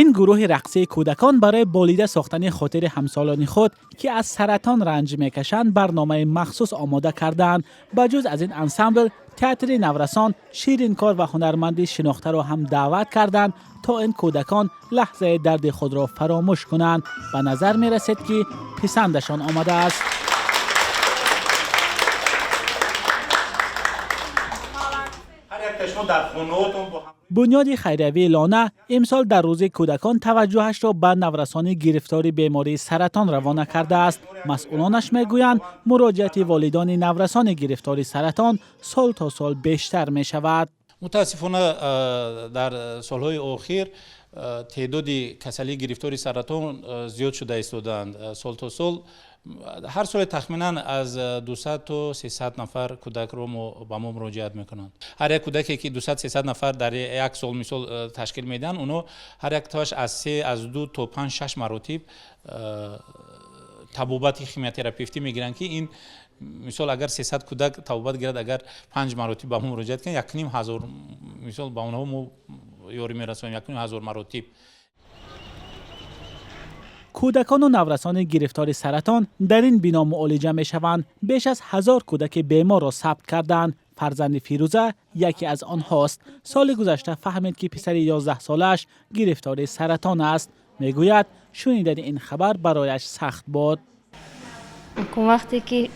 Ин гурӯҳи рақсии кӯдакон барои болида сохтани хотири ҳамсолони худ, ки аз саратон ранҷ мекашанд, барномаи махсус омода кардаанд. Ба ҷуз аз ин ансамбл, театри наврасон, ширинкор ва ҳунарманди шинохтаро ҳам даъват карданд, то ин кӯдакон лаҳзаи дарди худро фаромӯш кунанд. Ба назар мерасед, ки писандашон омадааст. Бунёди хайриявии Лона имсол дар рӯзи кӯдакон таваҷҷӯҳашро ба наврасони гирифтори бемории саратон равона кардааст. Масъулонаш мегӯянд, муроҷиати волидони наврасони гирифтори саратон сол то сол бештар мешавад. Мутаассифона, дар солҳои охир теъдоди касалии гирифтори саратон зиёд шуда истодаанд. Сол то сол, ҳар соле тахминан аз 200 то 300 нафар кӯдакро ба мо муроҷиат мекунанд. Ҳар як кӯдаке, ки 200-300 нафар дар як сол, мисол, ташкил медиҳанд, онҳо ҳар яктоаш аз се, аз ду то панҷ, шаш маротиб табобати химиотерапевтӣ мегиранд, ки ин, мисол, агар 300 кӯдак табобат гирад, агар панҷ маротиб ба мо муроҷиат кунад, 1500, мисол, ба онҳо мо ёрӣ мерасонем, 1500 маротиб. Кӯдакону наврасони гирифтори саратон дар ин бино муолиҷа мешаванд. Беш аз 1000 кӯдаки беморро сабт карданд. Фарзанди Фирӯза яке аз онҳост. Соли гузашта фаҳмид, ки писари 11-солааш гирифтори саратон аст. Мегӯяд, шунидани ин хабар барояш сахт буд. Акун вақте ки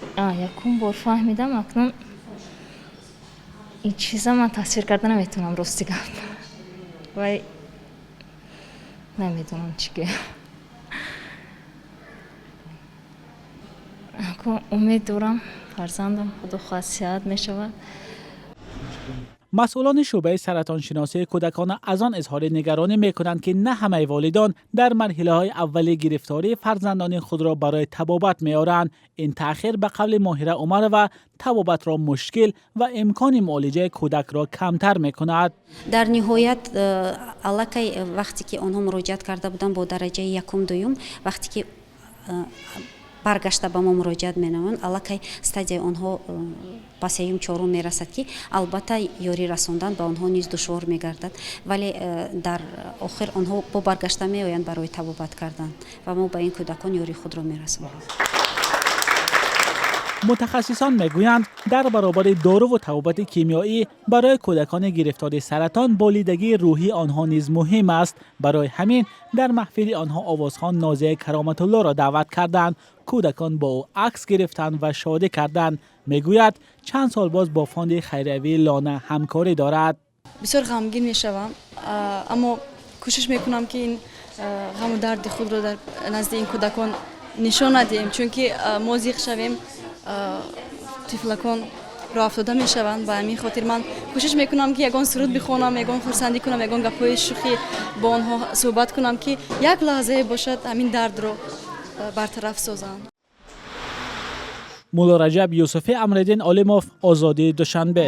якум бор фаҳмидам, акнун ин чиза ман тасвир карда наметавонам, рости гап. Вай, намедонам чӣ гӯям. Акун умед дорам, фарзандам, худо хоҳад, сиҳат мешавад. Масъулони шӯъбаи саратоншиносии кӯдакона аз он изҳори нигаронӣ мекунанд, ки на ҳамаи волидон дар марҳилаҳои аввали гирифторӣ фарзандони худро барои табобат меоранд. Ин таъхир, ба қавли Моҳира Умарова, табобатро мушкил ва имкони муолиҷаи кӯдакро камтар мекунад. Дар ниҳоят, аллакай вақте ки онҳо муроҷиат карда буданд бо дараҷаи якум, дуюм, вақте ки баргашта ба мо муроҷиат менамоянд, аллакай стадияи онҳо ба сеюм, чорум мерасад, ки албатта ёрӣ расондан ба онҳо низ душвор мегардад. Вале дар охир онҳо бо баргашта меоянд барои табобат кардан ва мо ба ин кӯдакон ёрии худро мерасонем. Мутахассисон мегӯянд, дар баробари доруву табобати кимиёӣ барои кӯдакони гирифтори саратон болидагии рӯҳии онҳо низ муҳим аст. Барои ҳамин дар маҳфили онҳо овозхон Нозияи Кароматуллоро даъват карданд. Кӯдакон бо ӯ акс гирифтанд ва шодӣ карданд. Мегӯяд, чанд сол боз бо фонди хайриявии Лона ҳамкорӣ дорад. Бисёр ғамгин мешавам, аммо кӯшиш мекунам, ки ин ғаму дарди худро дар назди ин кӯдакон нишон надиҳем, чунки мо зиқ шавем, тифлакон роҳ афтода мешаванд. Ба ҳамин хотир ман кӯшиш мекунам, ки ягон суруд бихонам, ягон хурсандӣ кунам, ягон гапҳои шӯхӣ бо онҳо суҳбат кунам, ки як лаҳзае бошад, ҳамин дардро бартараф созанд. Мулло Раҷаб Юсуфӣ, Амриддин Олимов, Озодӣ, Душанбе.